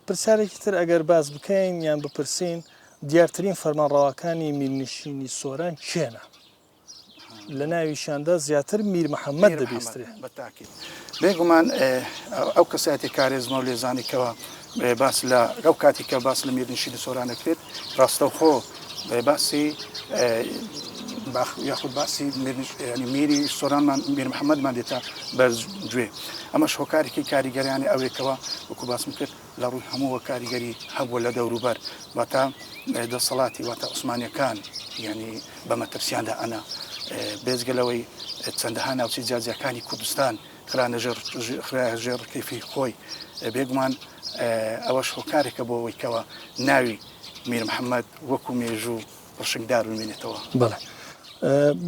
پرسیارێکی تر ئەگەر باس بکەین یان بپرسین دیارترین فەرمانڕەواکانی میرنشینی سۆران کێنە؟ لە ناویشیاندا زیاتر میر محەممەد دەبیسترێ. بە تاکید. بێگومان ئەو کەسایەتی کارێزما و لێزانی کەوا باس لە ئەو کاتی کە باس لە میرنشینی سۆران دەکرێت ڕاستەوخۆ باسی یاخود باسی میری سۆرانمان میر محەممەدمان دێتە بەرگوێ ئەمەش هۆکارێکی کاریگەریانی ئەوێکەوە وەکو باسم کرد لە ڕووی هەمووە کاریگەری هەبووە لە دەوروبەر واتە دەسەڵاتی واتە عوسمانیەکان یعنی بە مەترسیاندا ئەنا بێجگە لەوەی چەندەها ناوچەی جیاجیاکانی کوردستان خرانە ژێر خرایە ژێر ڕکێفی خۆی بێگومان ئەوەش هۆکارێکە بۆ ئەوەی کەوا ناوی میر محەممەد وەکو مێژوو پڕشنگدار بمێنێتەوە. بەڵێ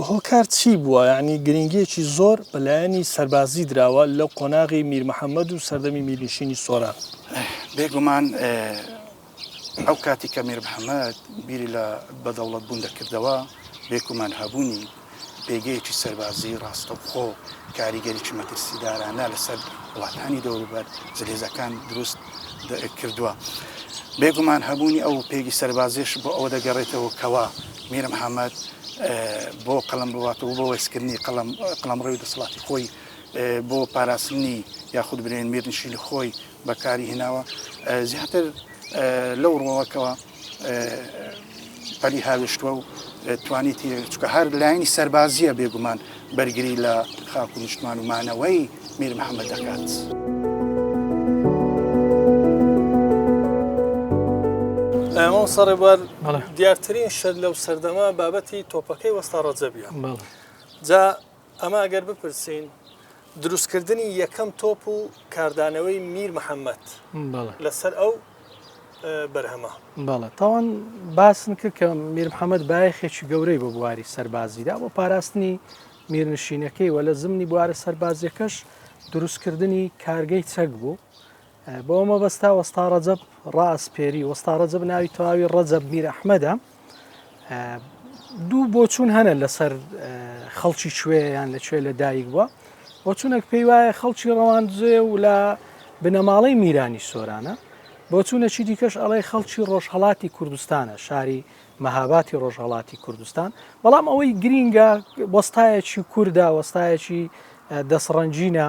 هۆکار چی بووە؟ یانی گرنگیەکی زۆر بە لایەنی سەربازی دراوە لە قۆناغی میر محەممەد و سەردەمی میرنشینی سۆران. بێگومان ئەو کاتی کە میر محەممەد بیری لە بە دەوڵەت بوون دەکردەوە، بێگومان هەبوونی پێگەیەکی سەربازی ڕاستەوخۆ کاریگەریی مەترسیدارانە لەسەر وڵاتانی دەوروبەر زلهێزەکان دروست کردووە. بێگومان هەبوونی ئەو پێگی سەربازیش بۆ ئەوە دەگەڕێتەوە کەوا میر محەممەد بۆ قەڵەم بواتەوە بۆ وەیسکردنی قەڵەم قەڵەمڕەوی دەسەڵاتی خۆی بۆ پاراستنی یاخود برێن میرنشینی خۆی بەکاری هێناوە زیاتر لەو ڕۆڵەکەوە پەلی هاوێشتووە و توانیتی چکە هەر لایەنی سەربازیە بێگومان بەرگری لە خاک و نیشتمان و مانەوەی میر محەممەد دەکات. مامۆستا ڕێبوار دیارترین شت لەو سەردەمە بابەتی تۆپەکەی وەستا ڕەجەبیە جا ئەمە ئەگەر بپرسین دروستکردنی یەکەم تۆپ و کاردانەوەی میر محەممەد لەسەر ئەو بەرهەمە. بەڵێ تاوان باسم کرد کە میر محەممەد بایەخێکی گەورەی بۆ بواری سەربازیدا بۆ پاراستنی میرنشینەکەی و لە زمنی بوارە سەربازیەکەش دروستکردنی کارگەی چەک بوو بۆ مەبەستا وەستا ڕەجەب ڕاسپێری وەستا ڕەجەب ناوی تەواوی ڕەجەب میر ئەحمەدە دوو بۆچوون هەنە لەسەر خەڵکی کوێ یان لە کوێ لە دایک بووە بۆچوونێک پێی وایە خەڵکی ڕەواندزێ و لە بنەماڵەی میرانی سۆرانە بۆچوونەکی دیکەش ئەڵێ خەڵکی ڕۆژهەڵاتی کوردستانە شاری مەهاباتی ڕۆژهەڵاتی کوردستان بەڵام ئەوەی گرینگە وەستایەکی کوردە وەستایەکی دەستڕەنگینە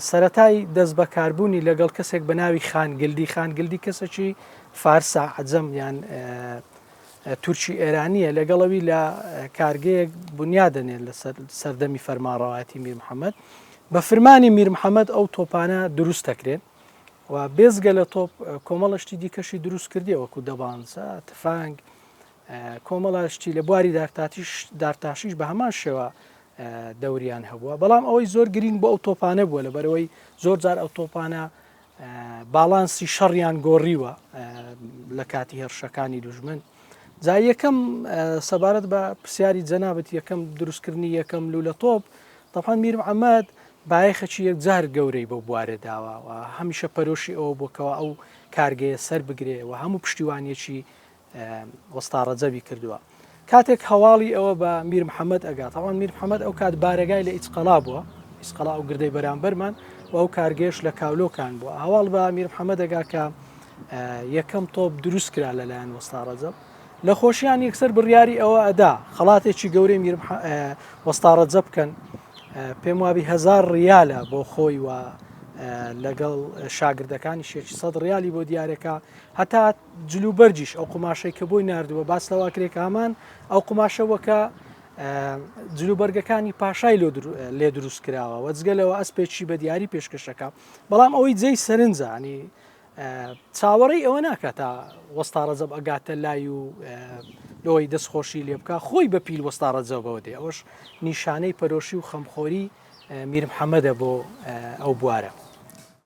سەتای دەست بەکاربوونی لەگەڵ کەسێک بە ناوی خانگلدی خانگلدی کەسێکی فارسە عەجەم یان تورکی ئێرانییە، لەگەڵ ئەوی لە کارگەیەک بونیاد دەنێت لە سەردەمی فەرمانڕەوایەتی میر محەمەد. بە فرمانی میر محەمەد ئەو تۆپانە دروست دەکرێن و بێزگە لە تۆپ کۆمەڵە شتی دیکەشی دروست کردیە وەکو دەبانچە، تفەنگ، کۆمەڵە شتی لە بواری دارتاتیش دارتاشیش بە هەمان شێوە دەوریان هەبووە. بەڵام ئەوەی زۆر گرینگ بۆ ئەو تۆپانە بووە لەبەرئەوەی زۆر جار ئەو تۆپانە باڵانسی شەڕیان گۆڕیوە لە کاتی هێرشەکانی دوژمن جا یەکەم سەبارەت بە پرسیاری جەنابەت یەکەم دروستکردنی یەکەم لولە تۆپ تەبعەن میر محەممەد بایەخێکی یەکجار گەورەی بەو بوارە داوە و هەمیشە پەرۆشی ئەوە بۆکەوە ئەو کارگەیە سەر بگرێ و هەموو پشتیوانیەکی وەستا ڕەجەبی کردووە. کاتێک هەواڵی ئەوە بە میر محەممەد ئەگات، تاوان میر محەممەد ئەو کات بارەگای لە ئیچقەڵا بووە، ئیچقەڵا ئەو گردەی بەرامبەرمان و ئەو کارگەیەش لە کاولۆکان بووە. هەواڵ بە میر محەممەد ئەگا کە یەکەم تۆپ دروست کرا لەلایەن وەستا ڕەجەب. لە خۆشیان یەکسەر بڕیاری ئەوە ئەدا خەڵاتێکی گەورەی میر وەستا ڕەجەب بکەن. پێم وابی هەزار ڕیالە بۆ خۆی و لەگەڵ شاگردەکانی 600 ڕیالی بۆ دیارەکە هەتا جل و بەرگیش ئەو قوماشەی کە بۆی ناردووە باس لەوە کرێ کە هەمان ئەو قوماشە وەکە جل و بەرگەکانی پاشای لێ دروست کراوە وە جگە لەوە ئەسپێکی بە دیاری پێشکەشەکە بەڵام ئەوەی جێی سەرنجە ینی چاوەڕێی ئەوە ناکات تا وەستا ڕەجەب ئەگاتە لای و لەوەی دەستخۆشی لێ بکە خۆی بە پیل وەستا ڕەجەبەوە دێ ئەوەش نیشانەی پەرۆشی و خەمخۆری میر محەممەدە بۆ ئەو بوارە.